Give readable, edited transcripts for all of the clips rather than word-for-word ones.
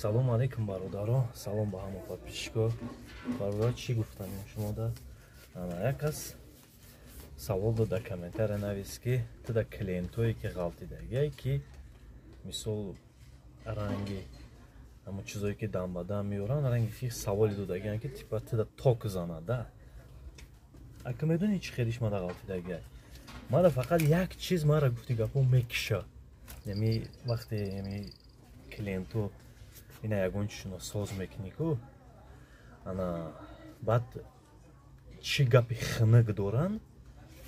Салому алейкум, бародаро, салом ба ҳама подписчико. Бародаро, чӣ гуфтанем шумода? Ана як кас савол дод, дар комментария навис, ки ту да клиентое ки ғалтидагиай, ки мисол ранги ҳамон чизое ки дам ба дам меоранд, ранги ки саволи додагиан, ки типа ту да ток занада. Ака, медонӣ, чӣ хелиш мада ғалтидагиай? Мада фақат як чиз мара, гуфти гапо, мекиша. Ями вақте ями клиенту ина ягон чизшуно соз мекунӣ ку, ана баъд чӣ гапи хунук доранд,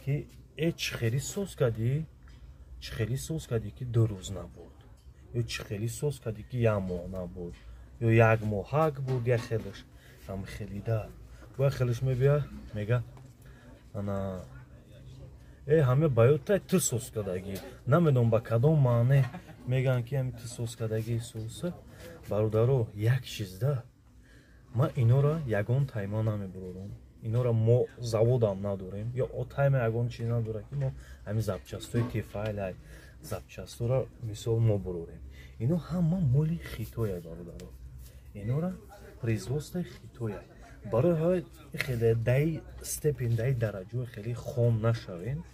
ки э, чӣ хели соз кардӣ, чӣ хели соз кардӣ, ки 2 рӯз набуд, ё чӣ хели соз кардӣ, ки як моҳ набуд, ё як моҳак буд. Як хелаш ҳам хелида бо як хелаш мебия, мега: ана э, ҳама ба ёдтай, ту соз кардагӣ. Намедонам, ба кадом маъне мегӯянд, ки ҳами ту соз кардагӣ соса. Бародаро, як чизда ман инора ягон тайма намебурорам. Инора мо заводам надорем ё тайма ягон чиз надорад, ки мо ҳамин запчастои Тефаль, запчастора мисол мо бурорем. Ино ҳама моли Хитоя, бародаро, инора производствои Хитоя. Барои ҳои хеле даи степень, даи дараҷои хеле хом нашавем.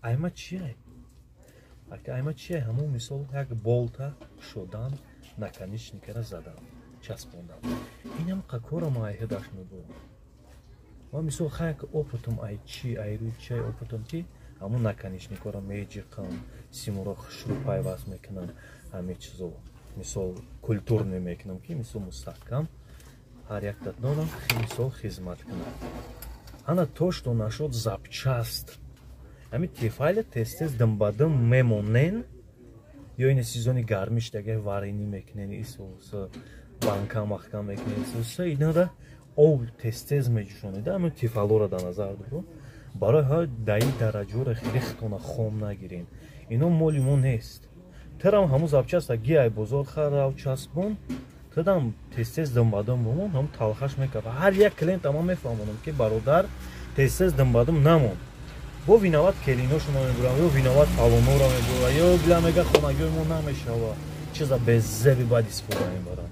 Айма чия, ака, айма чия? Ҳамон мисол як болта шудан, наконечникара задан, часпондан, инам қакора ма айҳидаш мебурам. Ма мисол хаяк опытум ай чи, ай рӯи чиай опытум, ки ҳамон наконечникора меҷиқам, симуро хушрӯ пайваст мекунам, ҳамин чизо мисол культурный мекунам, ки мисол мустаҳкам ҳар якта донам, мисол хизмат кунам. Ана то что нашуд запчасть, ҳамин Тефаля тез-тез димбадим мемонен, ё ина сезони гармиш дага варенӣ мекунен, исоса банка маҳкам мекунен, исоса инара об тез-тез меҷӯшонида. Ҳамин Тефалора дар назар дору. Барои ҳа даи дараҷора хеле хитона хом нагирен. Ино моли мо нест. Терам ҳамун запчаста гиай бозор харав, часпон, тадам тез-тез димбадим бумон, ҳам талхаш мекард. Ҳар як клиент ама мефаҳмонам, ки бародар, тез-тез димбадим намон. Бо виноват келиношуно мебурам, ё виноват фалонора мебурам, ё била мега, хонагиҳои мо намешава, чиза безеби бад истифода мебаранд.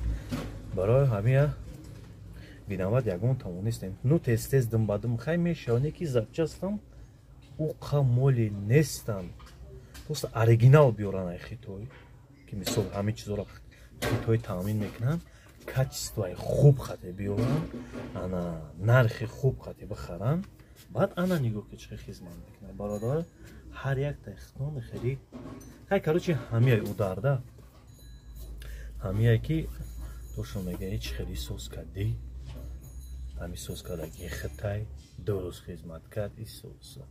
Барои ҳамия виноват ягон тамон нестем. Ну тез-тез димбадим хай мешава, не ки запчастам уқа моли нестанд. Просто оригинал биёран ай Хитой, ки мисол ҳамин чизоро Хитой таъмин мекунанд, качествои хуб хате биёранд, ана нархи хуб хате бихаранд. Баъд ана нигоҳ, ки чӣ хизмат мекунад, бародар, ҳар якта хитон хеле хай. Короче, ҳамияй ударда ҳамияй, ки тошо мега: чӣ хели соз кардӣ, ҳами соз кардаги хитай 2 рӯз хизмат кард, исоса.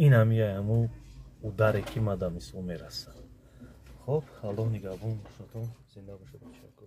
Ин ҳамияй ҳаму ударе, ки мада мисол мерасад. Хоб, Аллоҳ нигаҳбон бошадон, зинда бошад, бачако.